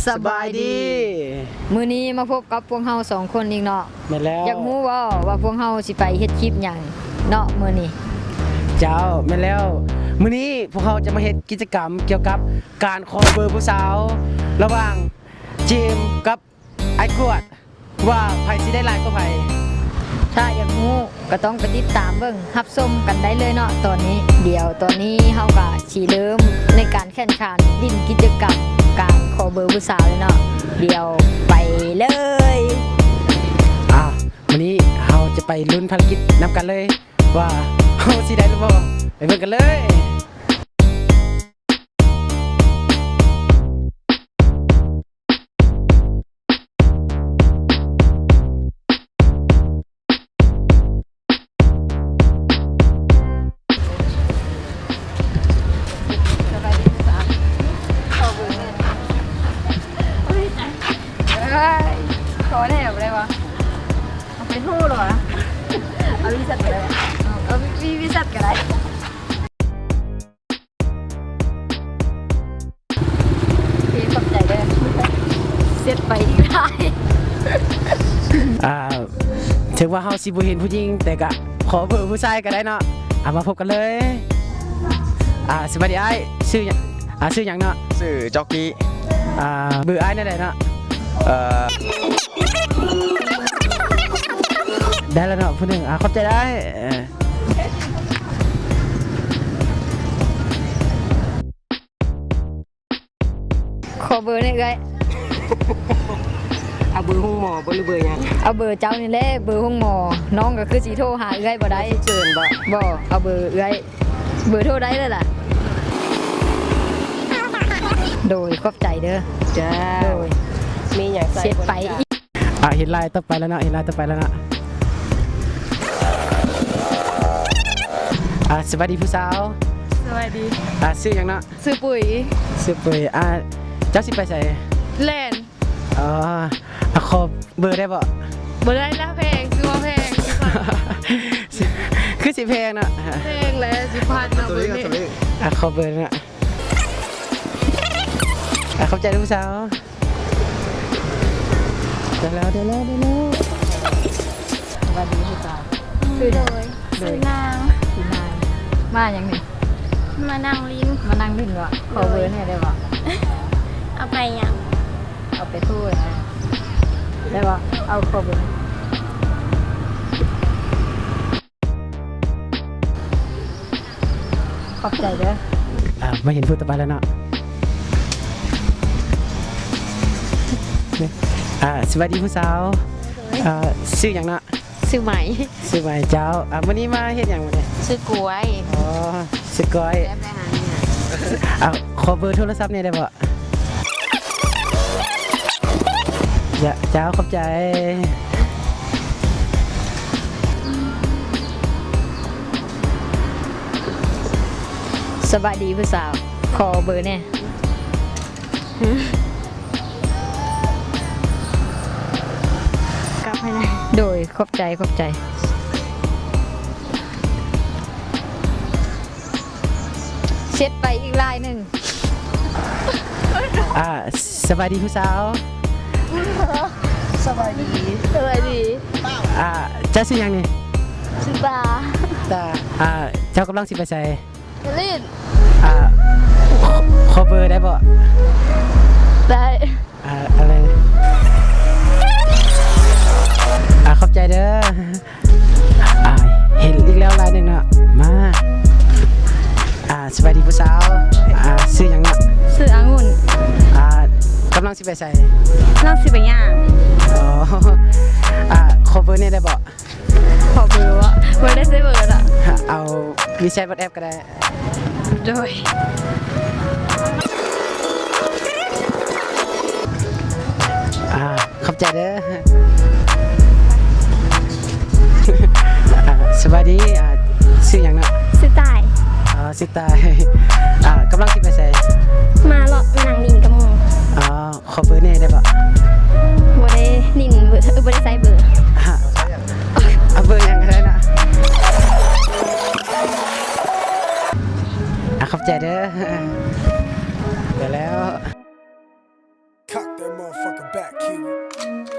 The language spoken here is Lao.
ສະບາຍດີ ສະບາຍດີ ມື້ນີ້ມາພົບກັບພວກເຮົາສອງຄົນອີກເນາະ. ແມ່ນແລ້ວ. ຢາກຮູ້ບໍ່ວ່າພວກເຮົາຊິໄປເຮັດຄລິບຫຍັງເນາະມື້ນີ້? ເຈົ້າ, ແມ່ນແລ້ວ. ມື້ນີ້ພວກເຮົາຈະມາເຮັດກິດຈະກຳກ່ຽວກັບການຂໍເບີຜູ້ສາວ ລະຫວ່າງເຈມກັບອ້າຍກວດ ວ່າໃຜຊິໄດ້ຫຼາຍກວ່າໃຜ. ຖ້າຢາກຮູ້ກໍຕ້ອງໄປຕິດຕາມເບິ່ງ ຮັບຊົມກັນໄດ້ເລີຍເນາະຕອນນີ້. ດຽວຕອນນີ້ເຮົາກໍຊິເລີ່ມໃນການແຂ່ງຂັນຫຼິ້ນກິດຈະກຳການຂໍເບີຜູ້ສາວເລີຍເນາະ. ດຽວໄປເລີຍ. ອ່າ ມື້ນີ້ເຮົາຈະໄປລຸ້ນພາລະກິດນຳກັນເລີຍ ວ່າເຮົາຊິໄດ້ຫຼືບໍ່. ໄປເບິ່ງກັນເລີຍ. ເອີຍ ຂໍແທ້ບໍ່ໄດ້ວະ. ເອົາໄປໂທດຫວາ? ເອົາວິສັດກໍໄດ້ ເອົາ ເອົາວິ ວິ ວິສັດກໍໄດ້. ໂອເຄ ຂອບໃຈເດີ ເຊັດໄປອີກຫຼາຍ. ອ່າ ເຖິງວ່າເຮົາຊິບໍ່ເຫັນຜູ້ຍິງ ແຕ່ກະຂໍເບີຜູ້ຊາຍກໍໄດ້ເນາະ. ອ່າ ມາພົບກັນເລີຍ. ອ່າ ສະບາຍດີອ້າຍ ຊື່ຫຍັງ? ອ່າ ຊື່ຫຍັງເນາະ? ຊື່ຈອກກີ້. ອ່າ ເບີອ້າຍແນວໃດເນາະ? ເອີ ໄດ້ແລ້ວເນາະຜູ້ໜຶ່ງ. ອ່າ ຂອບໃຈໄດ້. ຂໍເບີແດ່ເອື້ອຍ. ເອົາເບີໂຮງໝໍບໍ່ ຫຼືເບີຫຍັງ? ເອົາເບີເຈົ້ານີ້ແຫຼະ ເບີໂຮງໝໍ. ນ້ອງກໍຄືຊິໂທຫາເອື້ອຍບໍ່ໄດ້. ສຸກເສີນບໍ່? ບໍ່ ເອົາເບີເອື້ອຍ. ເບີໂທໄດ້ເລີຍລະ. ໂດຍ ຂອບໃຈເດີ. ຈ້າ. ໂດຍ. ມີຫຍັງໃສ່ ເຊັດໄປ. ອ່າ ເຫັນລາຍຕໍ່ໄປແລ້ວເນາະ ເຫັນລາຍຕໍ່ໄປແລ້ວເນາະ. ອ່າ ສະບາຍດີຜູ້ສາວ. ສະບາຍດີ. ອ່າ ຊື່ຫຍັງເນາະ? ຊື່ປຸຍ. ຊື່ປຸຍ. ອ່າ ເຈົ້າຊິໄປໃສ? ແລ່ນ. ອໍ ອ່າ ຂໍເບີໄດ້ບໍ່? ບໍ່ໄດ້ລະ ແພງ ຄືວ່າແພງ. ຄືຊິແພງເນາະ. ແພງແຫຼະ ສິບພັນເນາະ. ອ່າ ຂໍເບີເນາະ. ອ່າ ຂອບໃຈເດີຜູ້ສາວ. ໄດ້ແລ້ວ ໄດ້ແລ້ວ ໄດ້ແລ້ວ. ສະບາຍດີຜູ້ສາວ. ຊື່ຫຍັງ? ໂດຍ ໂດຍ ຊື່ນາງ. ຊື່ນາງ. ມາຫຍັງນີ້? ມານັ່ງຫຼິ້ນ. ມານັ່ງຫຼິ້ນເບາະ? ໂດຍ. ຂໍເບີແດ່ໄດ້ບໍ່? ເອົາໄປຫຍັງ? ເອົາໄປໂທນະ ໄດ້ບໍ່? ເອົາ ຂໍເບີ. ຂອບໃຈເດີ. ອ່າ ມາເຫັນຜູ້ຕໍ່ໄປແລ້ວເນາະ. ອ່າ ສະບາຍດີຜູ້ສາວ. ໂດຍ. ອ່າ ຊື່ຫຍັງເນາະ? ຊື່ໄໝ. ຊື່ໄໝ. ເຈົ້າ. ອ່າ ມື້ນີ້ມາເຮັດຫຍັງມື້ນີ້? ຊື້ກ້ວຍ. ອໍ ຊື້ກ້ວຍ. ອ່າ ຂໍເບີໂທລະສັບແດ່ໄດ້ບໍ່? ເຈົ້າ ຂອບໃຈ. ສະບາຍດີຜູ້ສາວ ຂໍເບີແດ່. ກັບໃຫ້ໄດ້. ໂດຍ ຂອບໃຈ ຂອບໃຈ. ເຊັດໄປອີກລາຍໜຶ່ງ. ອ່າ ສະບາຍດີຜູ້ສາວ. ສະບາຍດີ. ສະບາຍດີ. ອ່າ ເຈົ້າຊື່ຫຍັງນີ້? ຊື່ຕາ. ຕາ. ອ່າ ເຈົ້າກຳລັງຊິໄປໃສ? ຫຼິ້ນ. ອ່າ ຂໍ ຂໍເບີໄດ້ບໍ່? ໄດ້. ອ່າ ອະໄລ? ອ່າ ຂອບໃຈເດີ. ອ່າ ເຫັນອີກແລ້ວລາຍໜຶ່ງເນາະ. ມາ. ອ່າ ສະບາຍດີຜູ້ສາວ. ອ່າ ຊື່ຫຍັງເນາະ? ຊື່ອາງຸ່ນ. ອ່າ ກຳລັງຊິໄປໃສ? ກຳລັງຊິໄປຍ່າງ. ອໍ ອ່າ ຂໍເບີແດ່ໄດ້ບໍ່? ຂໍເບີບໍ່? ບໍ່ໄດ້ໃຊ້ເບີລະ. ເອົາ ມີແຊັດວັອດແອັບກໍໄດ້. ໂດຍ. ອ່າ ຂອບໃຈເດີ. ອ່າ ສະບາຍດີ. ອ່າ ຊື່ຫຍັງເນາະ? ຊື່ຕາຍ. ອໍ ຊື່ຕາຍ. ອ່າ ກຳລັງຊິໄປໃສ? ມາເລາະ ມານັ່ງຫຼິ້ນກັບໝູ່. ອໍ ຂໍເບີແດ່ໄດ້ບໍ່? ບໍ່ໄດ້ຫຼິ້ນເບີ ບໍ່ໄດ້ໃຊ້ເບີ. ເອົາເບີຫຍັງກໍໄດ້ນະ. ອ່າ ຂອບໃຈເດີ. ໄປແລ້ວ. That motherfucker back, Kiwi.